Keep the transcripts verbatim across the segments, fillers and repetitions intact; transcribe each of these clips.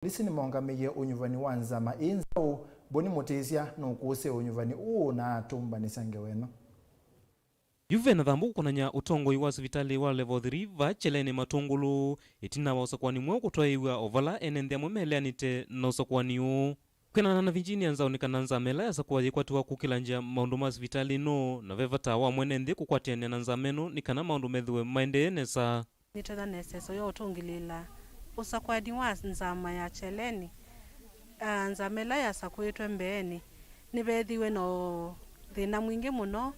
polisi nĩmaũngamĩie ũnyuvani wa nzama ĩĩ nzaũ. Boni Mũtĩsya nũkũsĩe ũnyuvani ũũ na atũmbanĩsya ngewa ĩno. Yu ve na thambũ kũkonany'a ũtongoi wa sivitalĩ wa Level three va Kyeleni Matũngũlũ, ĩtina wa ũsakũani mweũ kũtwaĩĩw'a o vala ene nthĩ amwe meleanĩte na ũsakũani ũũ. Kwĩanana na Virginia Nzau, nĩ kana nzama ĩla yasakũwa yĩkwatiwa kũkĩlangya maũndũ ma sivitalĩ ĩno, na ve vata wa mwene nthĩ kũkwatĩanĩa na nzama ĩno nĩ kana maũndũ methĩwe maendee nesa. Nĩtwĩtha na ĩseso ya ũtũngĩlĩĩla ũsakũani wa nzama ya Kyeleni. Ah, nzama ĩla yasakũĩtwe mbeenĩ, nĩveethĩiwe na thĩna mwingĩ mũno,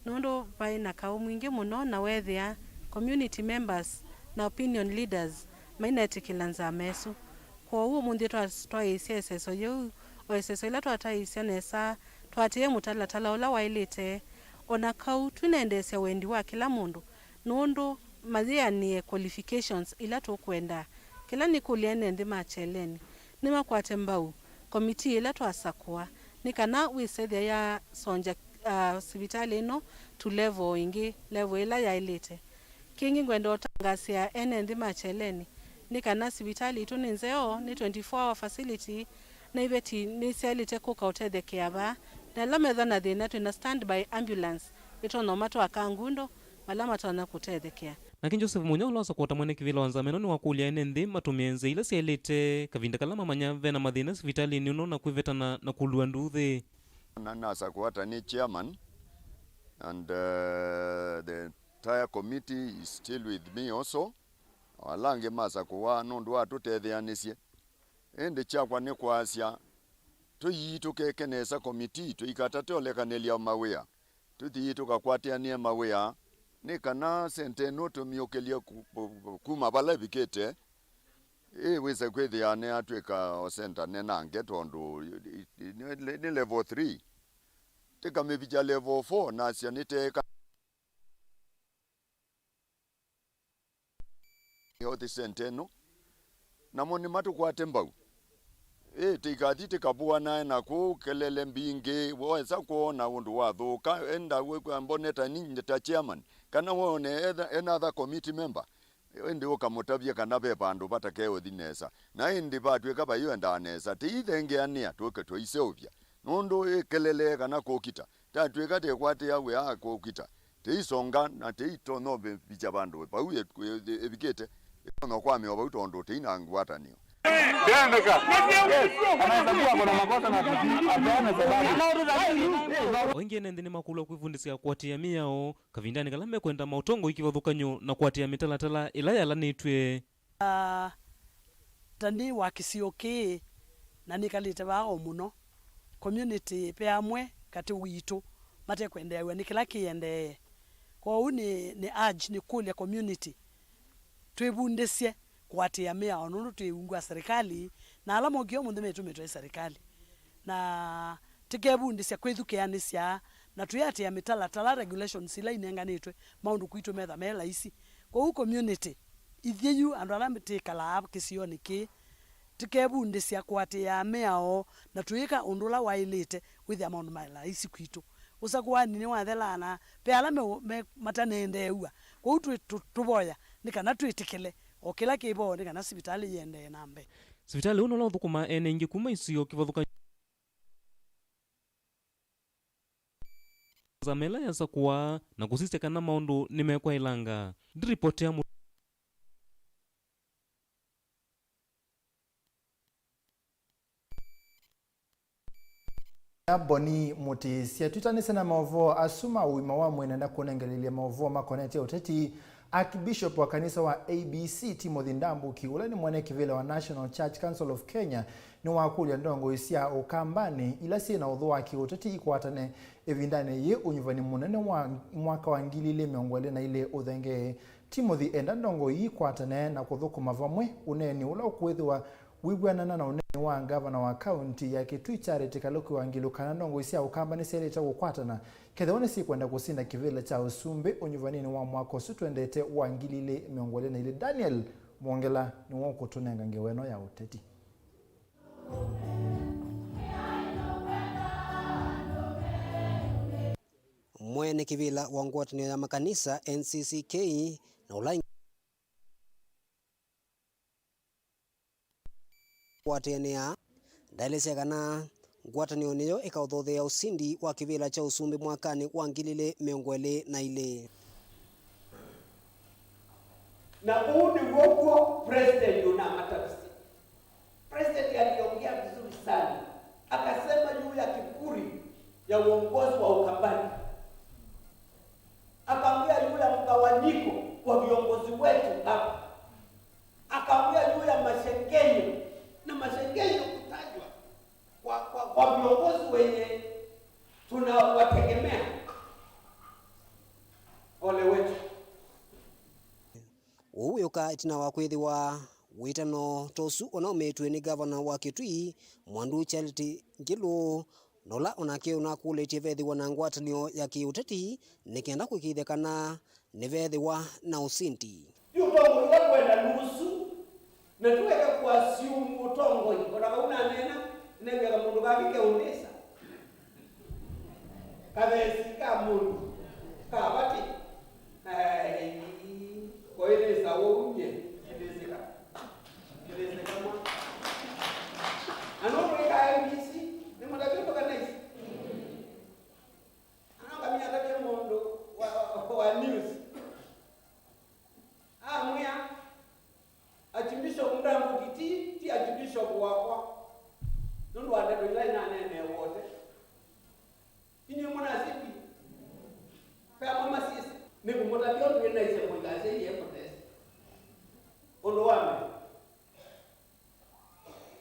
nũndũ vaĩ na kaũ mwingĩ mũno, na weethĩa community members na opinion leaders mainetĩkĩla nzama ĩsu. Kwoou ũmũnthĩ twa-, twaĩsya ĩseso yĩu, o ĩseso ĩla twataĩisye nesa, twaatĩĩe mũtalatala ũla waĩlĩte, o na kau twĩnendeesya wendi wa kĩla mũndũ, nũndũ mayĩanĩe qualifications ila tũkwenda. Kĩla nĩkũlya ene nthĩ ma Kyeleni nĩmakwate mbau komitii ĩla twasakũa, nĩ kana wĩsethya yasongya, ah, sivitalĩ ĩno to level ĩngĩ, level ĩla yaĩlĩte. Kĩngĩ ngwenda ũtangaasĩa ene nthĩ ma Kyeleni nĩ kana sivitalĩ itũ nĩ nzeo, nĩ twenty-four hour facility, na iveti nĩsyaĩlĩte kũka ũtethekea vaa, na ala methwa na thĩna twĩ na standby ambulance ĩtonya ũmatwaa Kangundo, vala matonya kũtethekea. Nake Joseph Munya, ũla wasakũwa ta mwene kĩvĩla wa nzama ĩno, nĩwakũlya ene nthĩ matũmĩe nzĩa ila syaĩlĩte kavinda kala mamanya ve na mathĩna sivitalĩnĩ ĩno na kwĩvetana na kũlua nduuthĩ. Na nasakũwa ta nĩ chairman, and, uh, the entire committee is still with me also. O ala angĩ masakũwa nũndũ wa tũtetheanĩsye. Ĩndĩ kyakwa nĩ kwasya, tũyii tũkeke nesa komitii, tũikatate ũlekanĩlya mawĩa. Tũthi tũkakwatĩanĩe mawĩa, nĩ kana senta ĩno tũmyũkĩlye ku-, ku-, kuma vala ĩvikĩte, ĩ wĩse kwĩthĩa nĩyatw'ĩka o senta nenange, tondũ nĩ, nĩ, nĩ level three. Tĩkamĩvikya level four, nasya nĩteeka. Health Center ĩno, namo nĩmatũkwate mbau. Ĩ, tĩikathi tĩkavũanae na kũu kelele mbingĩ, woesa kwona ũndũ wathũka, enda wĩkw'a mbone ta ni, ta chairman, kana wone etha, another committee member, ĩndĩ ũkamũtavya kana ve vandũ vatakeũthi nesa. Na ĩndĩ vatw'ĩka vaiũendaa nesa, tĩithengeanĩa tũke tũiseũvya, nũndũ ĩ kelele kana kũkita, tatw'ĩka tĩkwatĩa wĩa kũkita, tĩisonga na tĩitonya ũvikya vandũ vau ĩ-, ĩ-, ĩvikĩte, ĩtonya kwamĩwa vau tondũ tĩina ngwatanĩo. Ndendeka. Yes. Anaweza kuwa ako na makosa na tusi-, apeane sababu. O ĩngĩ ene nthĩ nĩmakũlwa kwĩvundĩsya kũatĩĩa mĩao kavindanĩ kala mekwenda maũtongoi kĩvathũkany'o na kũatĩĩa mĩtalatala ĩla yalanĩtw'e. Ah, ta nĩ wa kĩsio kĩĩ, na nĩkalĩte vaa o mũno, community ve amwe katĩ witũ matekwendeew'a nĩ kĩla kĩendee. Kwoou nĩ, nĩ urge, nĩ kũlya community twĩvundĩsye kũatĩĩa mĩao, nũndũ twĩ ungu wa serikali, na ala mokie ũmũnthĩ metũmĩtwe nĩ serikali. Na tĩkevundĩsya kwĩthukĩanĩsya, na twĩatĩĩa mĩtalatala, regulations, ila inenganĩtwe, maũndũ kwitũ metha me laisi. Kwoou community, ithyĩ yu andũ ala twĩkalaa kĩsionĩ kĩĩ, tũkevundĩsya kũatĩĩa mĩao na tũyĩka ũndũ ũla waĩlĩte, wĩthĩa maũndũ ma laisi kwitũ. Ũsakũani nĩwathelaa na ve ala me, me, matanendeew'a. Kwoou twĩ, tũ, tũvoya nĩ kana twĩtĩkĩle o kĩla kĩ vo nĩ kana sivitalĩ yĩendee na mbee. Sivitalĩ ũũ nũla ũthũkũmaa ene ingĩ kuma isio kĩvathũkany'o nzama ĩla yasakũa na kũsisya kana maũndũ nĩmekwaĩlanga. Ndiripotea mũ- Boni Mũtĩsya. Twĩtanĩsye na maũvoo asu ma ũima wa mwĩĩ, nenda kũnengeleelya maũvoo makonetye ũteti. Archbishop wa kanisa wa A B C, Timothy Ndambuki, ũla nĩ mwene kĩvĩla wa National Church Council of Kenya, nĩwakũlya ndongoi sya Ũkambanĩ ila syĩ na ũthũ wa kĩũteti ikwatane ĩvindanĩ yĩĩ ũnyuvani mũnene wa mwaka wa ngili ilĩ mĩongo ĩlĩ na ilĩ ũthengee. Timothy enda ndongoi ii ikwatane na kũthũkũma vamwe ũneeni ũla ũkwĩthĩwa wĩw'anana na ũneeni wa ngavana wa kaunti ya Kitui Charity Kaluki Wangilu kana ndongoi sya Ũkamba nĩsyaĩlĩte kũkwatana kethĩwa nĩsikwenda kũsinda kĩvĩla kya ũsumbĩ ũnyuvaninĩ wa mwaka ũsu twendete wa ngili ilĩ mĩongo ĩlĩ na ilĩ. Daniel Mwongela nĩwe ũkũtũnenga ngewa ĩno ya ũteti. Mwene kĩvĩla wa ngwatanĩo ya makanisa N C C K na ũla Kũatĩanĩa, ndaelesya kana ngwatanĩo nĩyo ĩkaũthothea ũsindi wa kĩvĩla kya ũsumbĩ mwakanĩ wa ngili ilĩ mĩongo ĩlĩ na ilĩ. Na ũu nĩw'o kw'o President ũnamatavisye. President aliongea vizuri sana, akasema juu ya kiburi ya uongozi wa Ukambani, akaongea juu ya mgawanyiko wa viongozi wetu hapa, akaongea juu ya masengenyo na masengenyo kutajwa kwa, kwa, kwa viongozi wenye tunawategemea. Ole wetu. Ũu wĩũka ĩtina wa kwĩthĩwa wĩtano ta ũsu ũnaumĩtw'e nĩ ngavana wa Kitui, Mwandu Charity Ngilu, na ũla onake ũnakũlĩtye vethĩwa na ngwatanĩo ya kĩũteti nĩ kenda kũĩkĩĩthya kana nĩvethĩwa na ũsindi. Yu ũtongo ila kwenda nusu, na tũeke kũassume ũtongoi, o na vau naneena, nengeka mũndũ kangĩ keũnĩsa. Kathesi ka mũndũ ka vati. Ai, koĩlĩsa ũu nye, kĩlĩsĩka. Kĩlĩsĩka mwa. Ano mwĩka M B C, nĩ mũtavyo tũka nice. Anangamia atavye mũndũ wa, wa, wa news. Amwĩa, Archbishop Ndambuki ti, ti Archbishop wakwa. Nũndũ wa ndeto ila inaneeneewa ũte. Inyuĩ mũnasĩtw'e? Ve amwe masyĩsĩ. Nĩkũmũtavya ũndũ wĩ naisye mũikasya iye mũtesi. Ũndũ wa mbee,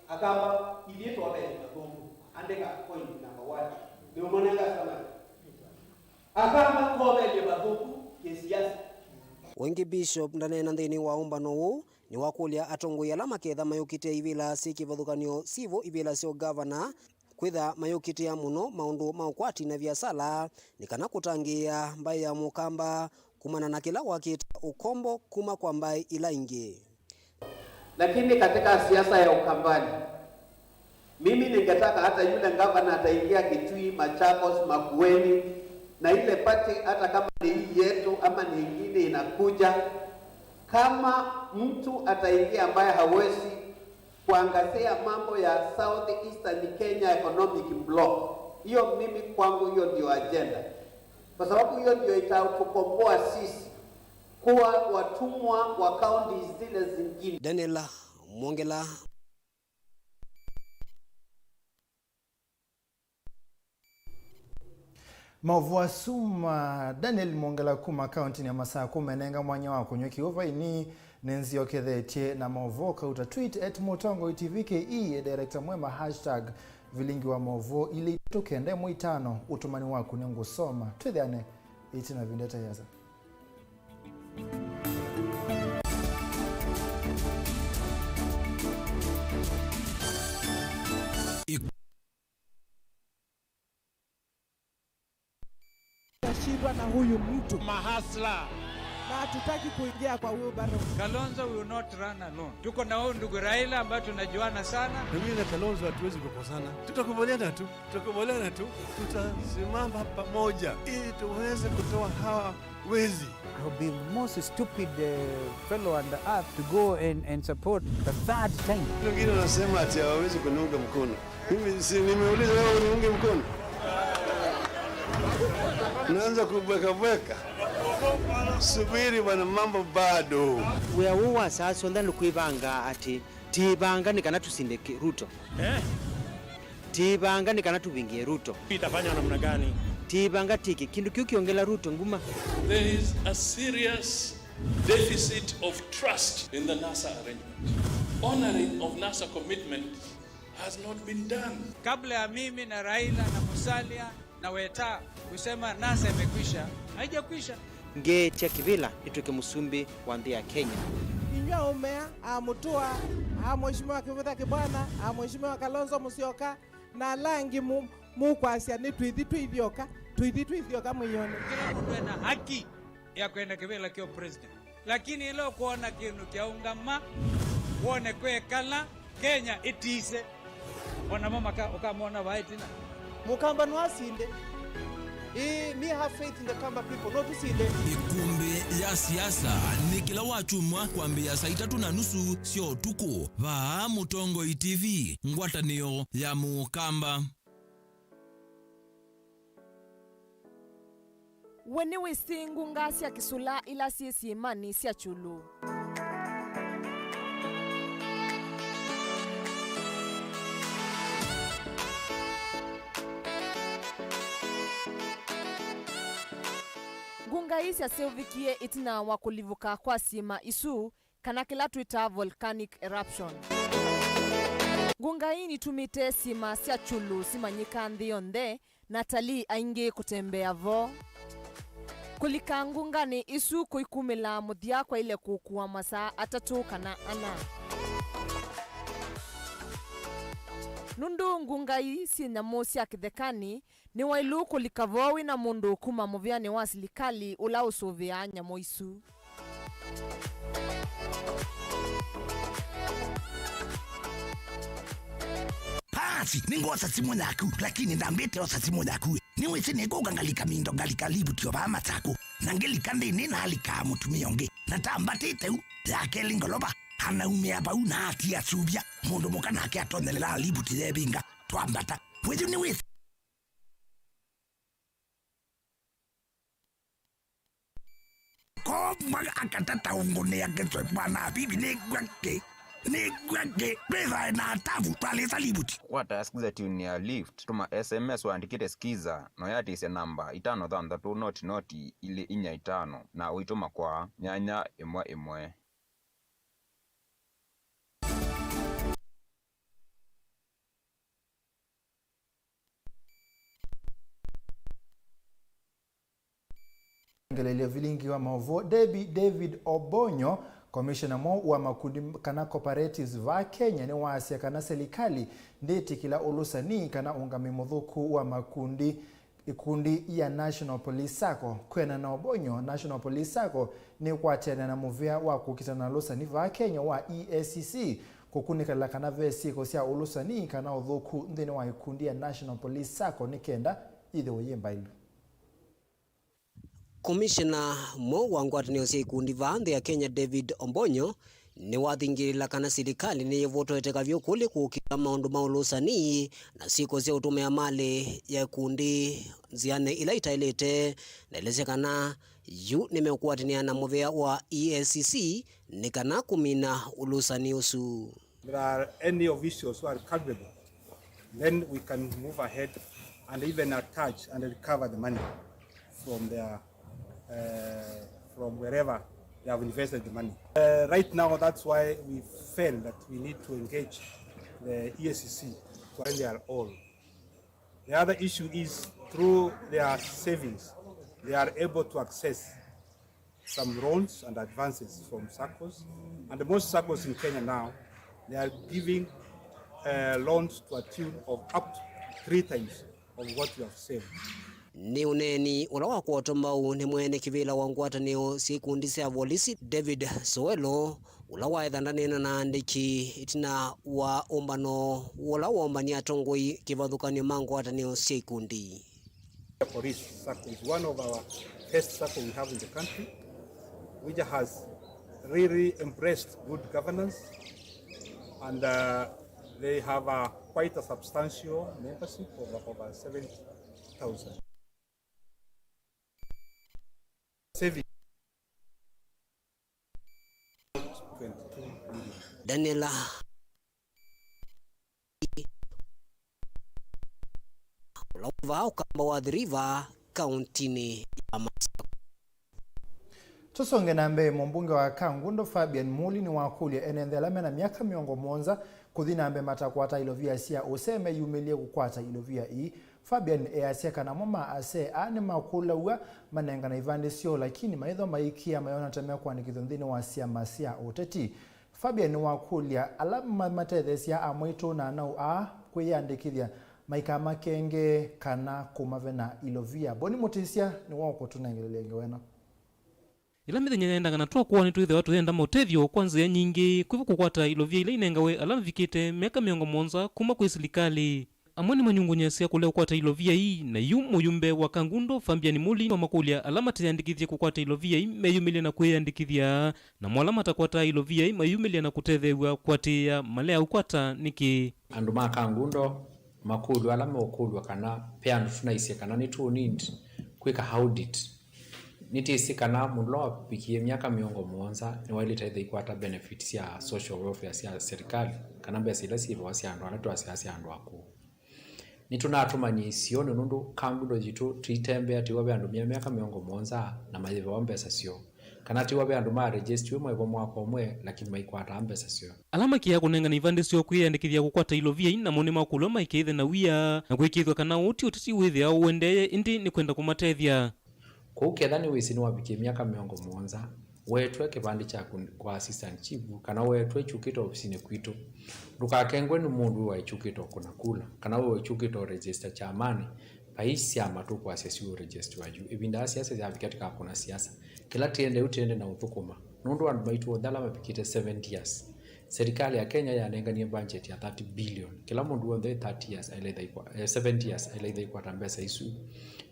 Akamba, ithyĩ twoveelye mathũku. Andĩka point number one. Nĩũmonenga summary. Akamba twoveelye mathũku kĩsiasa. O ĩngĩ, Bishop ndaneena nthĩnĩ wa ũmbano ũũ, nĩwakũlya atongoi ala maketha mayũkĩtĩa ivĩla syĩ kĩvathũkany'o syĩvo ivĩla sya ũngavana, kwĩtha mayũkĩtĩa mũno maũndũ ma ũkwati na viasala, nĩ kana kũtangĩĩa mbaĩ ya Mũkamba kumana na kĩla wakĩta ũkombo kuma kwa mbaĩ ila ingĩ. Lakini katika siasa ya Ukambani, mimi ningetaka hata yule gavana ataingia Kitui, Machakos, Makueni, na ile party, hata kama ni hii yetu ama ni ingine inakuja, kama mtu ataingia ambaye hawezi kuangazia mambo ya South Eastern Kenya Economic Bloc, hiyo mimi kwangu, hiyo ndio agenda, kwa sababu hiyo ndio itatukomboa sisi kuwa watumwa wa kaunti zile zingine. Daniel Mwongela. Maũvoo asu ma Daniel Mwongela kuma kauntinĩ ya Masakũ menenga mwanya wa kũnyw'a kĩw'ũ vaini. Nĩnzyokethetye na maũvoo kauta tweet at Mũtongoi T V K E, director mwema, hashtag vilingi wa maũvoo ilĩ itatũ kenda ĩmwe itano. Ũtũmani waku nĩngũsoma. Twĩthĩane ĩtina ĩvinda ĩtaiasa. Tutashindwa na huyu mtu. Mahasla. Na hatutaki kuingia kwa wheelbarrow. Kalonzo will not run alone. Tuko na huyu ndugu Raila ambaye tunajuana sana. Na mimi na Kalonzo hatuwezi kukosana. Tutakubaliana tu. Tutakubaliana tu. Tutasimama pamoja ili tuweze kutoa hawa wezi. I've been the most stupid, uh, fellow on the earth to go and, and support the third time. Wengine wanasema ati hawawezi kuniunga mkono. Mimi si nimeuliza wewe uniunge mkono? Naanza kubweka bweka. Subiri bwana, mambo bado. Wĩa ũũ wa saa syonthe nĩ kwĩvanga atĩ ti ĩvanga nĩ kana tũsinde kĩ-, Ruto. Eh? Ti ĩvanga nĩ kana tũvingie Ruto. Itafanywa namna gani? Ti ĩvanga tiki. Kĩndũ kĩu kĩongela Ruto nguma. There is a serious deficit of trust in the NASA arrangement. Honoring of NASA commitment has not been done. Kabla ya mimi na Raila na Musalia na Weta kusema NASA imekwisha, haijakwisha. Ngeetya kĩvĩla nĩtw'ĩke mũsumbĩ wa nthĩ ya Kenya. Inyw'a ũmea, a Mũtũa, a Mheshimiwa Kĩvutha Kĩbwana, a Mheshimiwa Kalonzo Musyoka, na ala angĩ mu-, mũkwasya nĩ tũithi twĩ ithyoka, tũithi twĩ ithyoka mwĩone. Kĩla mũndũ ena haki ya kwenda kĩvĩla kya president. Lakini ĩla ũkwona kĩndũ kyaũngama, wone kwekala, Kenya ĩtise. O namo maka-, ũkamona vaa ĩtina. Mũkamba no asinde. Ĩĩ, me have faith in the Kamba people, no tũsinde. Ĩkũmbĩ ya siasa nĩ kĩla wakyumwa kwambĩĩa saa itatũ na nusu sya ũtukũ, vaa Mũtongoi T V, ngwatanĩo ya Mũkamba. We nĩwĩsĩ ngunga sya kĩsũla ila syĩ syĩmanĩ sya kyũlũ? Ngunga ii syaseũvĩkie ĩtina wa kũlivũka kwa syĩma isu, kana kĩla twĩtaa volcanic eruption. Ngunga ii nitumĩte syĩma sya kyũlũ simanyĩka nthĩ yonthe, na atalii aingĩ kũtembea vo. Kũlika ngunganĩ isu kũikumĩla mũthya kwaile kũkua masaa atatũ kana ana. Nũndũ ngunga ii syĩ nyamũ sya kĩthekanĩ, nĩwaĩlu kũlika vo wĩ na mũndũ kuma mũvĩanĩ wa silikalĩ ũla ũsũvĩaa nyamũ isu. Paasi, nĩngwosa simũ yaku, lakini ndambĩte osa simũ yaku. Nĩwĩsĩ nĩkũka ngalika mindo, ngalika livuti o vaa Masakũ. Na ngĩlika nthĩnĩ nalikaa mũtumĩa ũngĩ. Na tambatĩte u, ya kelĩ ngolova, anaumĩa vau na atia asuvya. Mũndũ mũka nake atonyelela livuti yevinga. Twambata. Wĩyu nĩwĩsĩ. Koma akatata ũngũnĩa kĩswe mwana bibi nĩkw'a kĩ? Nĩkw'a kĩ? Twĩthae na atavu twalĩsa livuti. Kũkwata Skiza tune ya Lift, tũma S M S ũandĩkĩte Skiza, na ũyatĩĩsya namba itano thanthatũ noti noti ilĩ inya itano, na ũitũma kwa nyanya ĩmwe ĩmwe. Ngelelyo vilingi wa maũvoo, David, David Obonyo, komishona mwaũ wa makundi kana cooperatives vaa Kenya, nĩwaasya kana silikalĩ ndĩtĩkĩla ũlũsani kana ũngamĩi mũthũku wa makundi, ikundi ya National Police Sacco. Kwĩanana na Obonyo, National Police Sacco nĩkwatĩanĩa na mũvĩa wa kũkitana na ũlũsani vaa Kenya wa E A C C, kũkunĩkĩla kana ve syĩko sya ũlũsani kana ũthũku nthĩnĩ wa ikundi ya National Police Sacco nĩ kenda yĩthĩwe yĩ mbaĩlu. Komishena mweũ wa ngwatanĩo sya ikundi vaa nthĩ ya Kenya, David Obonyo, nĩwathingĩĩla kana silikalĩ nĩyĩvotoete kavyũ kũlĩ kũkita maũndũ ma ũlũsani na syĩko sya ũtũmĩa malĩ ya ikundi nzĩanĩ ila itaĩlĩte. Naelesya kana yu nĩmeũkwatanĩa na mũvĩa wa E A C C nĩ kana kũmina ũlũsani ũsu. There are any officials who are culpable, then we can move ahead and even attach and recover the money from their, uh, from wherever they have invested the money. Uh, right now, that's why we felt that we need to engage the E A C C to find their all. The other issue is through their savings, they are able to access some loans and advances from saccos, and most saccos in Kenya now, they are giving, uh, loans to a tune of up to three times of what you have saved. Nĩ ũneeni ũla wa kwotwa mbau nĩ mwene kĩvĩla wa ngwatanĩo sya ikundi sya volisi, David Sowelo, ũla waetha ndanena na andĩki ĩtina wa ũmbano ũla woombanie atongoi kĩvathũkany'o ma ngwatanĩo sya ikundi. Police sacco is one of our best sacco we have in the country, which has really embraced good governance, and, uh, they have a quite a substantial membership of over seventy thousand. Saving. Daniela ũla wĩ vaa Ũkamba wa Athi River, kauntinĩ ya Masakũ. Tũsonge na mbee, mũmbunge wa Kangundo Fabian Muli nĩwakũlya ene nthĩ ala mena myaka mĩongo mũonza kũthi na mbee matakwata ilovia sya ũsee meyumĩlye kũkwata ilovia ii. Fabian easya kana amwe ma asee aa nĩmakũlaw'a manengana ivandĩ syoo, lakini maitho maikĩa mayona ta mekwandĩkĩthw'a nthĩnĩ wa syama sya ũteti. Fabian nĩwakũlya ala ma-, matetheesya amwaitũ na anau aa kwĩyandĩkĩthya maikamakenge kana kũmavena ilovia. Boni Mũtĩsya nĩwe ũkũtũnengeleelya ngewa ĩno. Ĩla mĩthenya yaendaa na twakoa nĩtwĩthĩawa tũyenda maũtethyo kwa nzĩa nyingĩ, kwĩvo kũkwata ilovia ila inengawe ala mavikĩte myaka mĩongo mũonza kuma kwĩ silikalĩ. Amwe nĩmanyungunyasya kũlea kũkwata ilovia ii, na yu mũyumbe wa Kangundo, Fabian Muli, nĩwamakũlya ala mateyandĩkĩthye kũkwata ilovia ii meyumĩlye na kwĩyandĩkĩthya, namo ala matakwataa ilovia ii mayumĩlye na kũtetheew'a kũatĩĩa malea ũkwata nĩkĩ. Andũ ma Kangundo makũlw'a ala meũkũlw'a kana ve andũ tũnaisye kana nĩtũ need kwĩka audit. Nĩtĩsĩ kana mũndũ ũla wavikie myaka mĩongo mũonza nĩwaĩlĩte ĩthe ikwata benefit sya social welfare sya serikali, kana mbesa ila syĩvawa sya andũ ala twasyaa sya andũ akũũ. Nĩtũnatũmanyie isionĩ nũndũ Kangundo yitũ tũitembea twĩw'a ve andũ me myaka mĩongo mũonza na mayĩvawa mbesa syoo, kana twĩw'a ve andũ maregistiwe maĩvwa mwaka ũmwe lakini maikwataa mbesa syoo. Ala makĩaa kũnengane ivandĩ syoo kwĩyandĩkĩthya kũkwata ilovia ii namo nĩmakũlw'a maikethwe na wia na kwĩkĩĩthw'a kana ũũ ti ũteti wĩthĩawa ũendee, ĩndĩ nĩ kwenda kũmatethya. Kwoou ketha nĩwĩsĩ nĩwavikie myaka mĩongo mũonza, weetwe kĩvandĩ kyaku kwa assistant chief, kana weetwe ĩkyũkĩte ovisinĩ kwitũ, ndũkakengwe nĩ mũndũ wĩ waĩkyũkĩte ũkũna kula, kana wĩ waĩkyũkĩte ũregister kyamanĩ. Vai syama tũkwasya siũregistiwa yu. Ĩvinda ya siasa yavika tũkakũna siasa. Kĩla tĩende yu tĩende na ũthũkũma. Nũndũ andũ maitũ onthe ala mavikĩte seventy years, serikali ya Kenya yanenganie budget ya thirty billion. Kĩla mũndũ w'onthe wĩ thirty years aĩle ĩtha ikwa-, eh, seventy years aĩle ĩtha ikwata mbesa isu.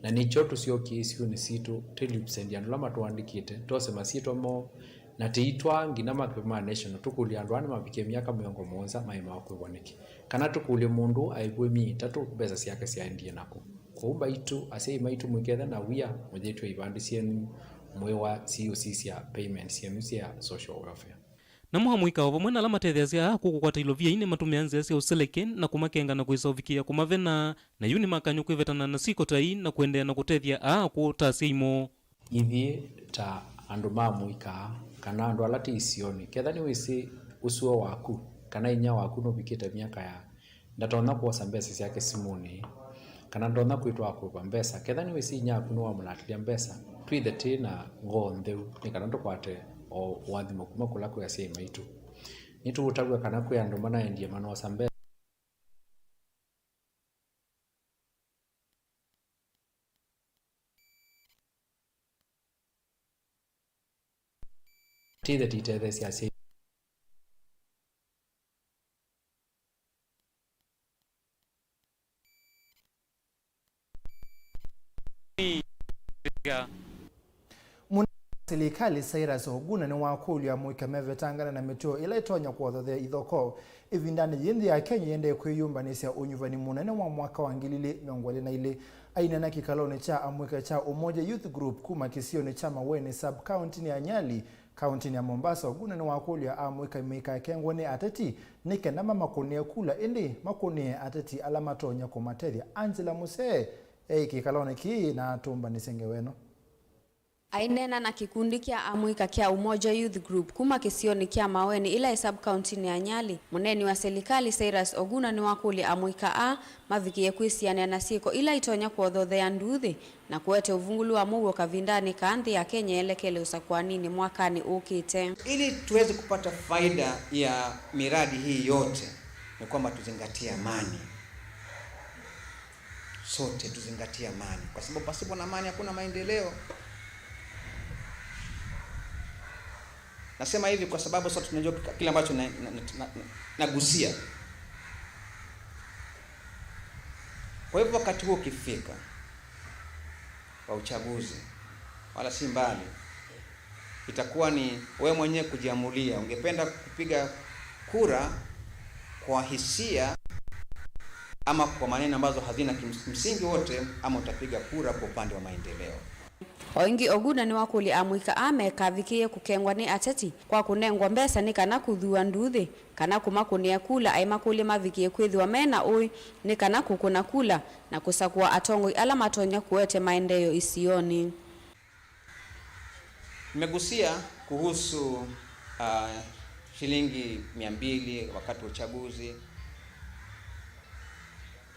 Na nĩkyo tũsyokie isionĩ sitũ, tũlipsend andũ ala matũandĩkĩte, twose masyĩtwa moo, na tĩitwaa nginya mapepa ma national, tũkũlye andũ aa nĩmavikie myaka mĩongo mũonza maĩmawa kwĩw'a nĩkĩ? Kana tũkũlye mũndũ aĩvw'e myei ĩtatũ, mbesa syake syaendie nakũ? Kwoou mbaitũ, asyai maitũ, mũikethe na wia, mũyĩtw'e ivandĩ syenyu mwĩwa siũsisya payment syenyu sya social welfare. Namo amũika o vamwe na ala matetheasya aa akũũ kũkwata ilovia ii nĩmatũmĩaa nzĩa sya ũseleke na kũmakenga na kwĩsa ũvikĩĩa kũmavena, na yu nĩmakany'wa kwĩvetana na syĩko ta ii na kũendeea na kũtethya aa akũũ ta asyai moo. Ithyĩ ta andũ ma mũika kana andũ ala twĩ isionĩ, ketha nĩwĩsĩ ũsũo waku kana inyia waku nũvikĩte myaka ya ndatonya kwosa mbesa syake simũnĩ, kana ndonya kwĩtwa akũĩva mbesa. Ketha nĩwĩsĩ inyia waku nĩwamũlatĩlya mbesa, twĩthe twĩ na ngoo ntheu nĩ kana tũkwate o ũathimo kuma kũla kwĩ asyai maitũ. Nĩtũũtavw'a kana kwĩ andũ manaendie manosa mbesa. Tithe titetheesya asyai. Mũnene wa silikalĩ Cyrus Oguna nĩwakũlya amũika mevetangane na mĩtũo ĩla ĩtonya kũothothea ithokoo ĩvindanĩ yĩĩ nthĩ ya Kenya yĩendee kwĩyũmbanĩsya ũnyuvani mũnene wa mwaka wa ngili ilĩ mĩongo ĩlĩ na ilĩ. Aineena kĩkalonĩ kya amũika kya Umoja Youth Group kuma kĩsionĩ kya Maweni, sub-county-nĩ ya Nyali, kaũntĩnĩ ya Mombasa, Oguna nĩwakũlya amũika maikakengwe nĩ ateti nĩ kenda mamakũnĩe kula, ĩndĩ makũnĩe ateti ala matonya kũmatethya. Angela Musee eĩ kĩkalonĩ kĩĩ na atũmbanĩsye ngewa ĩno. Aineena na kĩkundi kya amũika kya Umoja Youth Group kuma kĩsionĩ kya Maweni ĩla ĩ sub-county-nĩ ya Nyali, mũneeni wa silikalĩ Cyrus Oguna nĩwakũlya amũika aa mavikĩe kwĩsianĩa na syĩko ila itonya kũothothea nduuthĩ na kũete ũvungũlu wa mũuo kavindanĩ kaa nthĩ ya Kenya yelekele ũsakũaninĩ mwakanĩ ũkĩte. Ili tuweze kupata faida ya miradi hii yote, ni kwamba tuzingatie amani. Sote tuzingatie amani, kwa sababu pasipo na amani hakuna maendeleo. Nasema hivi kwa sababu sote tunajua kile ambacho na, na, na, na, nagusia. Kwa hivyo wakati huo ukifika wa uchaguzi, wala si mbali, itakuwa ni wewe mwenyewe kujiamulia. Ungependa kupiga kura kwa hisia ama kwa maneno ambazo hazina kims-, msingi wote, ama utapiga kura kwa upande wa maendeleo. O ĩngĩ, Oguna nĩwakũlya amũika aa mekavikĩĩe kũkengwa nĩ ateti kwa kũnengwa mbesa nĩ kana kũthua nduuthĩ kana kũmakũnĩa kula, aimakũlya mavikĩe kwĩthĩwa me na ũĩ nĩ kana kũkũna kula na kũsakũa atongoi ala matonya kũete maendeeo isionĩ. Nimegusia kuhusu, ah, shilingi mia mbili wakati wa uchaguzi.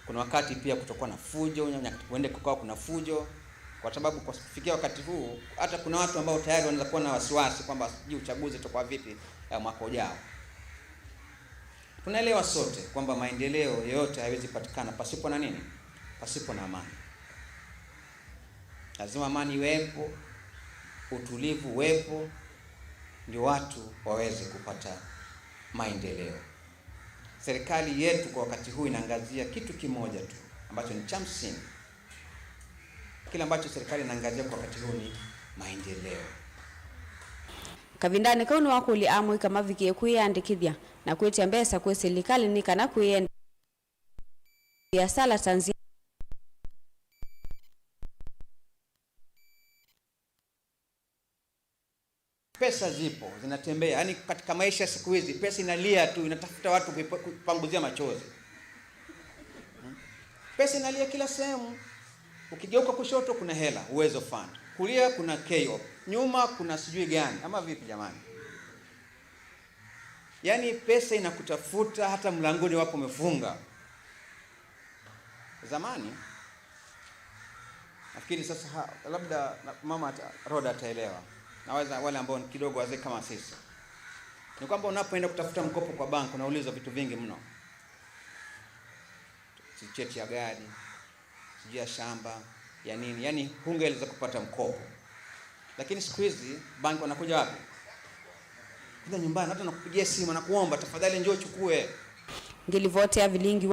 Kuna wakati pia kutokuwa na fujo, nya-, nya-, huende kukawa kuna fujo, kwa sababu kwa kufikia wakati huu, hata kuna watu ambao tayari wanaweza kuwa na wasiwasi kwamba sijui uchaguzi utakuwa vipi, eh, mwaka ujao. Tunaelewa sote kwamba maendeleo yoyote hayawezi patikana pasipo na nini? Pasipo na amani. Lazima amani iwepo, utulivu uwepo, ndio watu waweze kupata maendeleo. Serikali yetu kwa wakati huu inaangazia kitu kimoja tu ambacho ni cha msingi. Kile ambacho serikali inaangazia kwa wakati huu ni maendeleo. Kavindanĩ kau nĩwakũlya amũika mavikĩe kwĩyĩandĩkĩthya na kwĩtya mbesa kwĩ silikalĩ nĩ kana kwĩyendea viasala ta nzĩa. Pesa zipo, zinatembea. Yaani, katika maisha siku hizi, pesa inalia tu, inatafuta watu kuipa-, kupanguzia machozi. Hmm? Pesa inalia kila sehemu. Ukigeuka kushoto, kuna hela, Uwezo Fund. Kulia, kuna K O. Nyuma, kuna sijui gani. Ama vipi, jamani? Yaani, pesa inakutafuta hata mlangoni wako umefunga. Zamani, nafikiri sasa ha-, labda na-, mama ata-, Rhoda ataelewa. Naweza, wale ambao ni kidogo wazee kama sisi. Ni kwamba unapoenda kutafuta mkopo kwa bank, unaulizwa vitu vingi mno. Si cheti ya gari, sijui ya shamba, ya nini. Yaani, hungeeleza kupata mkopo. Lakini siku hizi, bank wanakuja wapi? Kuja nyumbani, hata nakupigia simu, nakuomba, "Tafadhali njoo uchukue." Ngĩlivotea vilingi wa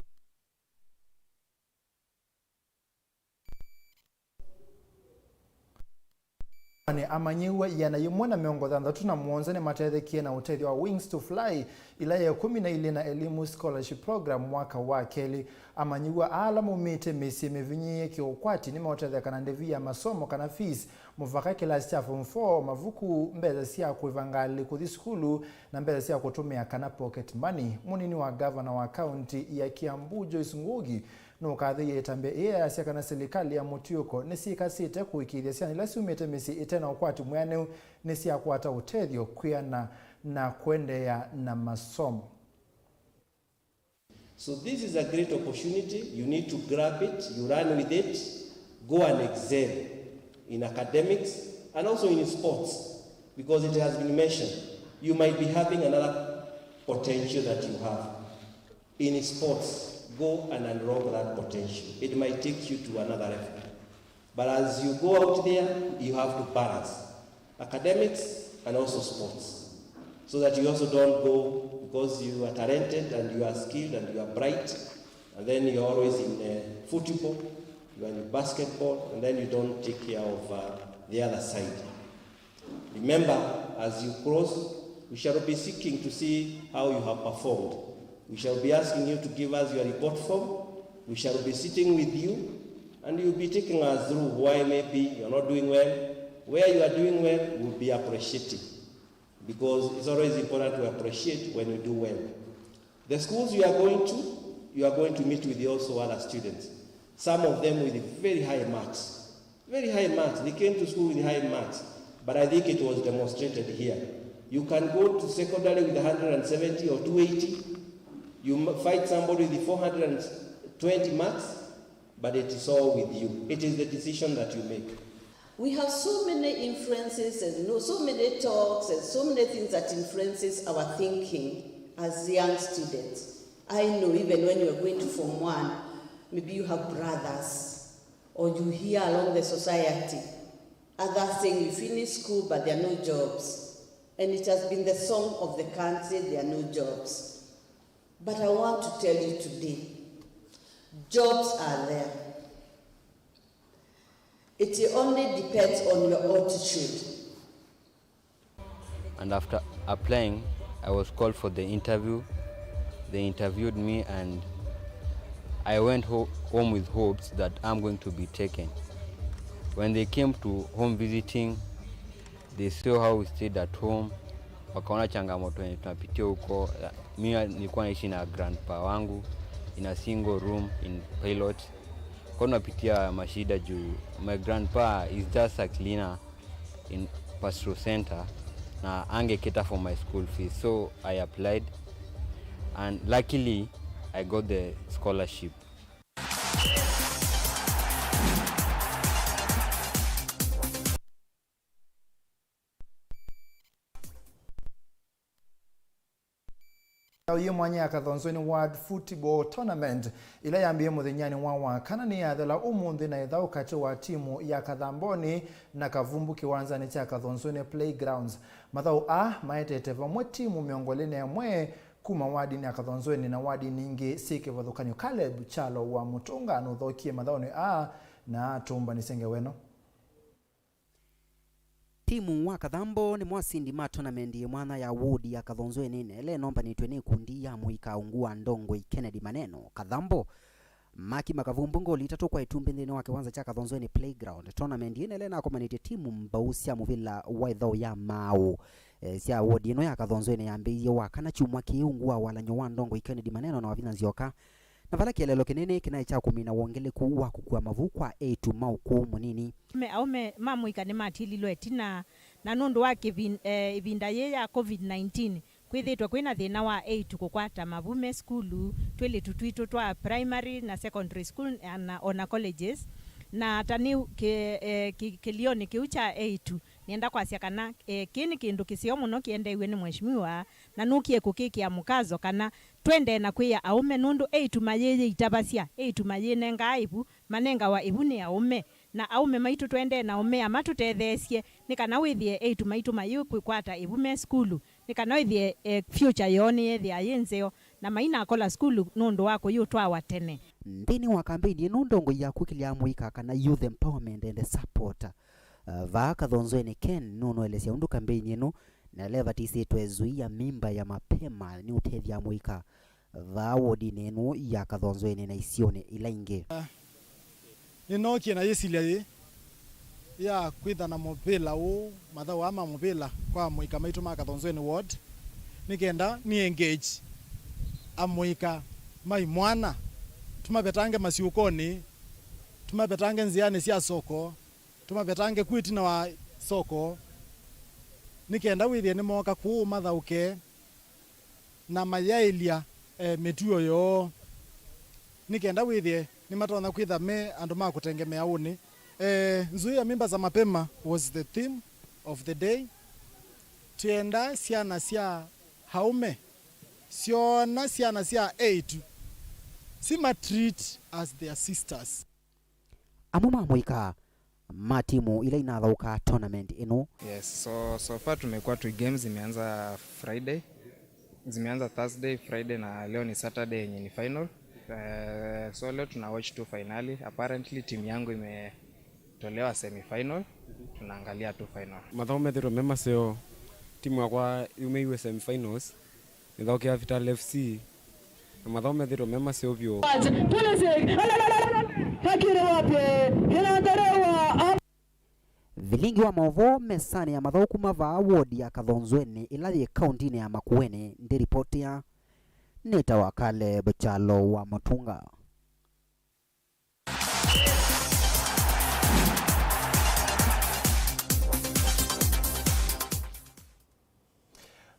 Nĩ amanyĩw'a ĩana yĩmwe na mĩongo thanthatũ na mũonza nĩmatethekie na ũtethyo wa Wings to Fly, ĩla ya ĩkũmi na ilĩ na Elimu Scholarship Program mwaka wa kelĩ. Amanyĩw'a aa ala maumĩte mĩsyĩ mĩvinyĩĩe kĩũkwati nĩmeũtetheka na ndĩvi ya masomo kana fees, mũvaka kĩlasi kya form four, mavuku, mbesa sya kũĩva ngalĩ kũthi sukulu, na mbesa sya kũtũmĩa kana pocket money. Mũnini wa ngavana wa kaunti ya Kiambu, Joyce Ngugi, nũkathĩie ĩtambya ĩĩ, ayasya kana silikalĩ ya mũtiũko nĩsyĩkasĩte kũĩkĩĩthya syana ila syumĩte mĩsyĩ ĩte na ũkwati mwĩanĩu nĩsyakwata ũtethyo kwĩana na kũendeea na masomo. So this is a great opportunity. You need to grab it, you run with it, go and excel in academics and also in sports, because it has been mentioned. You might be having another potential that you have. In sports, go and unlock that potential. It might take you to another level. But as you go out there, you have to balance academics and also sports, so that you also don't go because you are talented and you are skilled and you are bright, and then you are always in uh, football, you are in basketball, and then you don't take care of uh, the other side. Remember, as you cross, we shall be seeking to see how you have performed. We shall be asking you to give us your report form. We shall be sitting with you, and you'll be taking us through why maybe you're not doing well. Where you are doing well, we'll be appreciating, because it's always important to appreciate when you do well. The schools you are going to, you are going to meet with also other students, some of them with very high marks. Very high marks. They came to school with high marks. But I think it was demonstrated here. You can go to secondary with one hundred seventy or two eighty. You m- fight somebody with four hundred twenty marks, but it is all with you. It is the decision that you make. We have so many influences and no- so many talks and so many things that influences our thinking as young students. I know even when you are going to form one, maybe you have brothers or you hear along the society, others saying you finish school but there are no jobs. And it has been the song of the country, there are no jobs. But I want to tell you today, jobs are there. It only depends on your attitude. And after applying, I was called for the interview. They interviewed me and I went ho- home with hopes that I'm going to be taken. When they came to home visiting, they saw how we stayed at home, wakaona changamoto yenye tunapitia huko. Mi nilikuwa naishi na grandpa wangu in a single room in Pilot. Kwa tunapitia mashida juu my grandpa is just a cleaner in Pastoral Center na ange cater for my school fees, so I applied and luckily I got the scholarship. Ĩthaũ yĩ mwanya ya Kathonzweni World Football Tournament, ĩla yambĩĩe mũthenyanĩ wa Wakana, nĩyathela ũmũnthĩ na ĩthaũ katĩ wa timu ya Kathamboni na Kavumbu kĩwanzanĩ kya Kathonzweni Playgrounds. Mathaũ aa maetete vamwe timu mĩongo ĩlĩ na ĩmwe kuma wadinĩ ya Kathonzweni na wadinĩ ingĩ syĩ kĩvathũkany'o. Caleb Kyalo wa Mũtũnga nũthokie mathaũnĩ aa na atũmbanĩsya ngewa ĩno. Timu wa Kathambo nĩmo asindi ma tournament yĩ mwanya ya ward ya Kathonzweni ĩla ĩnombanĩtw'e nĩ ikundi ya mũika ungu wa ndongoi Kennedy Maneno. Kathambo makima kavumbu ngoli itatũ kwa itumbĩ nthĩnĩ wa kĩwanza kya Kathonzweni Playground. Tournament ĩno ĩla ĩnakomanĩtye timu mbau sya mũvĩla wa ĩthaũ ya Maũ, eh, sya ward ĩno ya Kathonzweni yambĩĩie wa kana kyumwa kĩĩ ungu wa walany'o wa ndongoi Kennedy Maneno na Wavinya Nzioka, na vala kĩeleelo kĩnene kĩnaĩ kya kũmina wongeleku wa kũkua mavu kwa eĩtu ma ũkũũ mũnini. Me aũme ma mũika nĩmatililwe ĩtina, na nũndũ wa kĩvin-, eh, ĩvinda yĩĩ ya covid nineteen, kwĩthĩĩtwe kwĩna thĩna wa eĩtu kũkwata mavu me sukulu, twĩlĩtu twitũ twa primary na secondary school, na ona colleges. Na ta nĩ kĩ-, eh, kĩ-, kĩlionĩ kĩu kya eĩtu, nĩenda kwasya kana, eh, kĩĩ nĩ kĩndũ kĩseo mũno kĩendeew'e nĩ Mheshimiwa, na nũkie kũkĩkĩa mũkazo kana twendee na kwĩa aũme, nũndũ eĩtu mayĩyĩitavasya, eĩtu mayĩnengaa ĩvu, manengawa ĩvu nĩ aũme, na aũme maitũ twendee nao mea matũtetheesye nĩ kana wĩthĩe eĩtu maitũ mayĩkwĩkwata ĩvu me sukulu, nĩ kana wĩthĩe, eh, future yoo nĩyĩthĩa yĩ nzeo, na mainakola sukulu nũndũ wa kũyũtwawa tene. Nthĩnĩ wa kambeini ĩno, ndongoi ya kũkĩlya amũika kana youth empowerment and support, uh, vaa Kathonzweni Ken nũnũelesya ũndũ kambeini ĩno na ĩla ĩvatisĩtwe Zuia Mimba ya Mapema nĩũtethya amũika vaa wodinĩ ĩno ya Kathonzweni na isionĩ ila ingĩ. Nĩnookie na yĩsilya yĩĩ ya kwĩtha na mũvĩla ũũ, mathaũ aa ma mũvĩla kwa amũika maitũ ma Kathonzweni ward, nĩ kenda nĩ engage amũika ma imwana, tũmavetange masyũkonĩ, tũmavetange nzĩanĩ sya soko, tũmavetange ku ĩtina wa soko, nĩ kenda wĩthĩe nĩmooka kũũ mathaũke na mayaĩlya, eh, mĩtuo yoo, nĩ kenda wĩthĩe nĩmatonya kwĩtha me andũ ma kũtengemea ũnĩ. Eh, Zuia Mimba za Mapema was the theme of the day. Twĩenda syana sya aũme syoona syana sya eĩtu, sima treat as their sisters. Amwe ma amũika ma timu ila inathaũka tournament ĩno. Yes, so, so far tumekuwa tu games zimeanza Friday, zimeanza Thursday, Friday na leo ni Saturday yenye ni final. Eh, so leo tuna watch tu finali. Apparently timu yangu imetolewa semi final. Tunaangalia tu final. Mathaũ methĩtwe me maseo, timu yakwa yumĩiwe semi finals. Nĩthaũkĩa Vital F C, na mathaũ methĩtwe me maseo vyũ. Vilingi wa maũvoo mesanĩ ya mathaũ kuma vaa wodi ya Kathonzweni ĩla yĩ kaũntinĩ ya Makueni ndĩripotea. Nĩtawa Caleb Kyalo wa Mũtunga.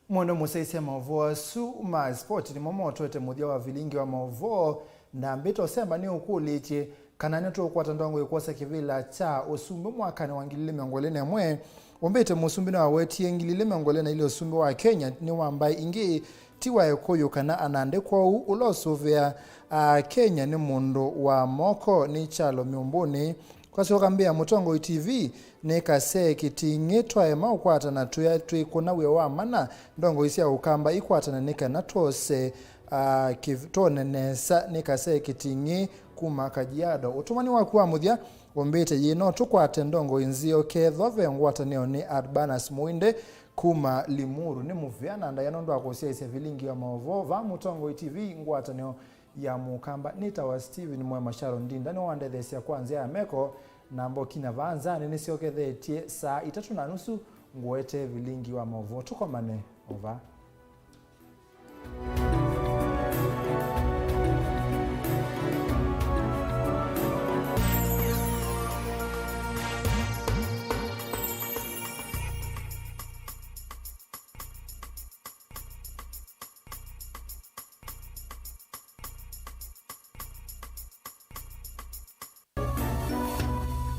Mũndũ mũsyaĩĩsya maũvoo asu ma sport nĩmo motwete mũthya wa vilingi wa maũvoo. Ndambĩte ũsemba nĩũkũlĩtye kana nĩtũũkwata ndongoi kwosa kĩvĩla kya ũsumbĩ mwakanĩ wa ngili ilĩ mĩongo ĩlĩ na ĩmwe. Ũmbĩte mũsumbĩ nĩwawetie ngili ilĩ mĩongo ĩlĩ na ilĩ ũsumbĩ wa Kenya nĩ wa mbaĩ ingĩ, ti wa Ĩkũyũ kana Anandĩ. Kwoou ũla ũsũvĩa Akenya nĩ mũndũ wa moko nĩ kyalo myũmbũnĩ. Kwasyoka mbĩa Mũtongoi T V nĩ kasee kĩting'ĩ twaema ũkwatana twĩa twĩkũna wĩa wa mana, ndongoi sya Ũkamba ikwatane nĩ kana twose, ah, kĩv-, twone nesa nĩ kasee kĩting'ĩ kuma Kajiado. Ũtũmani waku wa mũthya ũmbĩte yĩ no tũkwate ndongoi nzeo kethwa ve ngwatanĩo nĩ Urbanus Mũinde kuma Limuru. Nĩ mũvea na ndaĩa nũndũ wa kũsyaĩĩsya vilingi wa maũvoo vaa Mũtongoi T V ngwatanĩo ya Mũkamba. Nĩtawa Steven Mwema. Sharon Ndinda nĩwandetheesya kwa nzĩa ya meko, na mbokinya vaa nzanĩ nĩsyokethetye saa itatũ na nusu ngũetee vilingi wa maũvoo. Tũkomane o vaa.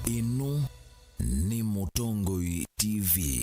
Ĩno nĩ Mũtongoi T V.